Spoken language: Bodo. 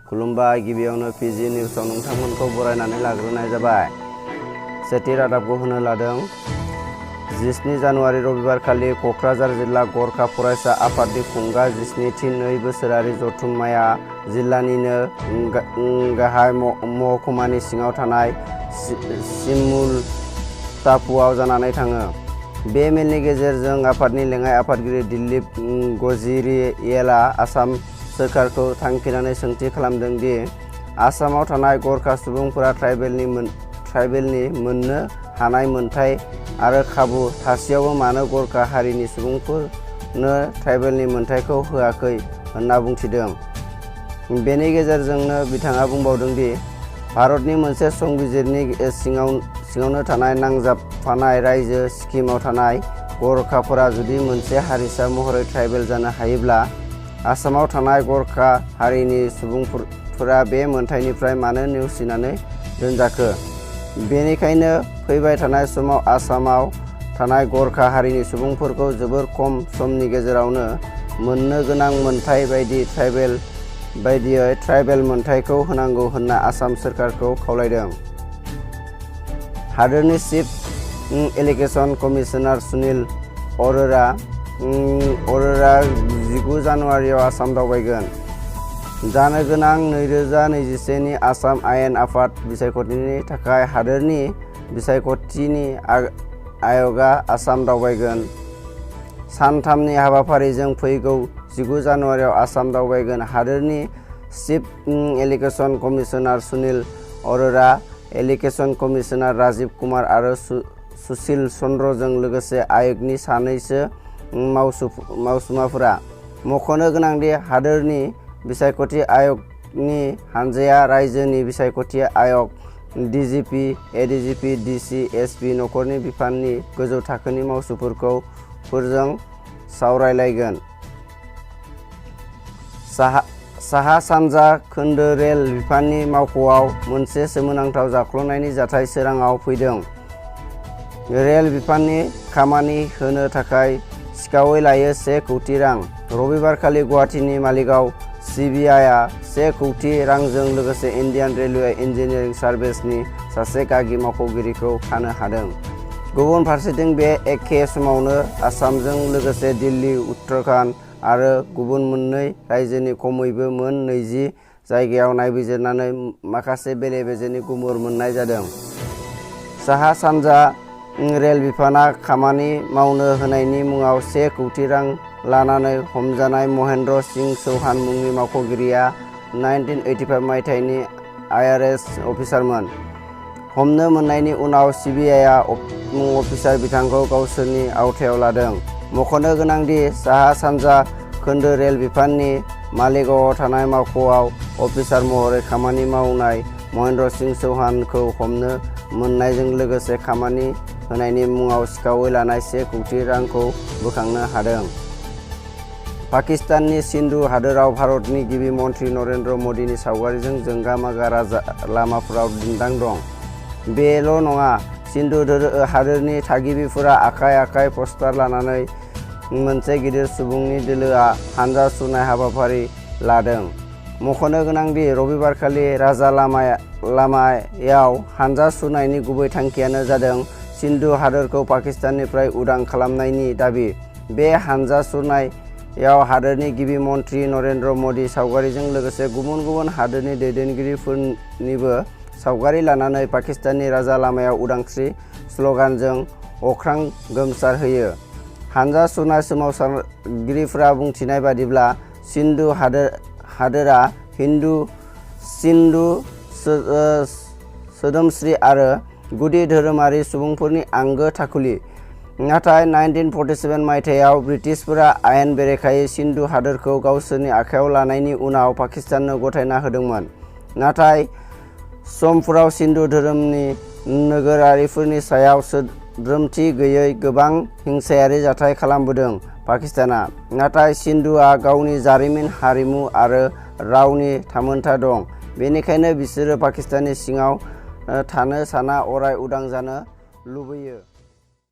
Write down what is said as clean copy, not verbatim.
खुलुमबाय। गिबियावनो पिजि निउसआव नोंथांमोनखौ बरायनानै लाग्रोनाय जाबाय। सेथि रादाबखौ होनो लादों। 17 जानुवारि रबिबारखालि कक्राझार जिल्ला गरखा फरायसा आफादनि खुंगा 17थि नै बोसोरारि जथुम्माया जिल्लानिनो गाहाय महकुमानि सिङाव थानाय सिमुलतापुरआव जानानै थाङो। बे मेलनि गेजेरजों आफादनि लेङाइ आफादगिरि दिलीप गजिरियेला आसाम सोरखारखौ थांखिनानै सोंथि खालामदों दि आसामाव थानाय गरखा सुबुंफोरा ट्राइबेलनि मोननो हानाय मोनथाय आरो खाबु थासेयावबो मानो गरखा हारिनि सुबुंफोरनो ट्राइबेलनि मोनथायखौ होआखै होनना बुंथिदों। बेनि गेजेरजोंनो बिथाङा बुंबावदों दि भारतनि मोनसे संबिजिरनि सिङावनो थानाय नांजाबफानाय रायजो सिक्किमाव थानाय गरखाफोरा जुदि मोनसे हारिसा महरै ट्राइबेल जानो हायोब्ला आसामाव थानाय गरखा हारिनि सुबुंफोरा बे मोनथायनिफ्राय मानो नेवसिनानै दोनजाखो? बेनिखायनो फैबाय थानाय समाव आसामाव थानाय गरखा हारिनि सुबुंफोरखौ जोबोर खम समनि गेजेरावनो मोननो गोनां मोनथाय बायदियै ट्राइबेल मोनथायखौ होनांगौ होनना आसाम सोरखारखौ खावलायदों। हादोरनि chief election commissioner Sunil Arora 19 जानुवारियाव आसाम दावबायगोन। जानो गोनां 2021 नि आसाम आयेन आफाद बिसायख'थिनि थाखाय हादोरनि बिसायख'थिनि आय'गआ आसाम दावबायगोन। सानथामनि हाबाफारिजों फैगौ 19 जानुवारियाव आसाम दावबायगोन। हादोरनि chief election commissioner Sunil Arora, election commissioner Rajiv Kumar आरो सुशील चन्द्रजों लोगोसे आय'गनि सानैसो मावसुमाफोरा। मख'नो गोनांदि हादोरनि बिसायख'थि आय'गनि हानजाया रायजोनि बिसायख'थि आय'ग, डिजिपि, एडिजिपि, डिसि, एसपि, नखरनि बिफाननि गोजौ थाखोनि मावसुमाफोरजों सावरायलायगोन। साहा-सानजा खोन्दो रेल बिफाननि मावख'आव मोनसे सोमोनांथाव जाख्ल'नायनि जाथाय सोराङाव फैदों। रेल बिफाननि खामानि होनो थाखाय सिखावै लायो 1 कौटि रां। रबिबारखालि गुवाहाटीनि मालिगाव सिबिआइआ 1 कौटि रांजों लोगोसे इन्डियान रेलवे इन्जिनियारिं सार्भिसनि सासे गागि मावख'गिरिखौ खानो हादों। गुबुन फारसेथिं बे एखे समावनो आसामजों लोगोसे दिल्ली, उत्तराखन्ड आरो गुबुन मोननै रायजोनि खमैबो मोन 20 जायगायाव नायबिजिरनानै माखासे बेले-बेजेनि गुमुर मोन्नाय जादों। साहा-सानजा रेल बिफानआ खामानि मावनो होनायनि मुङाव 1 कौटि रां लानानै हमजानाय महेन्द्र सिंह चौहान मुंनि मावख'गिरिया 1985 मायथाइनि आइआरएस अफिसारमोन। हमनो मोननायनि उनाव सिबिआइआ अफिसार बिथांखौ गावसोरनि आवथायाव लादों। मख'नो गोनांदि साहा-सानजा खोन्दो रेल बिफाननि मालिगावआव थानाय मावख'आव अफिसार महरै खामानि मावनाय महेन्द्र सिंह चौहानखौ हमनो मोननायजों लोगोसे खामानि होनायनि मुङाव सिखावै लानाय 1 कौटि रांखौ बोखांनो हादों। पाकिस्ताननि सिन्धु हादोराव भारतनि गिबि मन्त्रि नरेन्द्र मदिनि सावगारिजों जोंगा-मागा लामाफोराव दिन्दां दं। बेल' नङा, सिन्धु हादोरनि थागिबिफोरा आखाइ-आखाइ पस्टार लानानै मोनसे गिदिर सुबुंनि दोलोआ हानजा सुरनाय हाबाफारि लादों। मख'नो गोनांदि रबिबारखालि राजा लामायाव हानजा सुरनायनि गुबै थांखियानो जादों सिन्धु हादोरखौ पाकिस्ताननिफ्राय उदां खालामनायनि दाबि। बे हानजा सुरनायाव हादोरनि गिबि मन्त्रि नरेन्द्र मदि सावगारिजों लोगोसे गुबुन गुबुन हादोरनि दैदेनगिरिफोरनिबो सावगारि लानानै पाकिस्ताननि राजा लामायाव उदांस्रि स्ल'गानजों अख्रां गोमसारहोयो। हानजा सुरनाय सोमावसारगिरिफोरा बुंथिनाय बादिब्ला सिन्धु हादोरा सिन्धु सोदोमस्रि आरो गुदि धोरोमारि सुबुंफोरनि आंगो थाखुलि। नाथाय 1947 मायथाइयाव ब्रिटिशफोरा आयेन बेरेखायै सिन्धु हादोरखौ गावसोरनि आखायाव लानायनि उनाव पाकिस्ताननो गथायना होदोंमोन। नाथाय समफोराव सिन्धु धोरोमनि नोगोरारिफोरनि सायाव सोद्रोमथि गैयै गोबां हिंसायारि जाथाय खालामबोदों पाकिस्तानआ। नाथाय सिन्धुआ गावनि जारिमिन, हारिमु आरो रावनि थामोनथा दं। बेनिखायनो बिसोरो पाकिस्ताननि सिङाव थानो साना, अराय उदां जानो लुबैयो।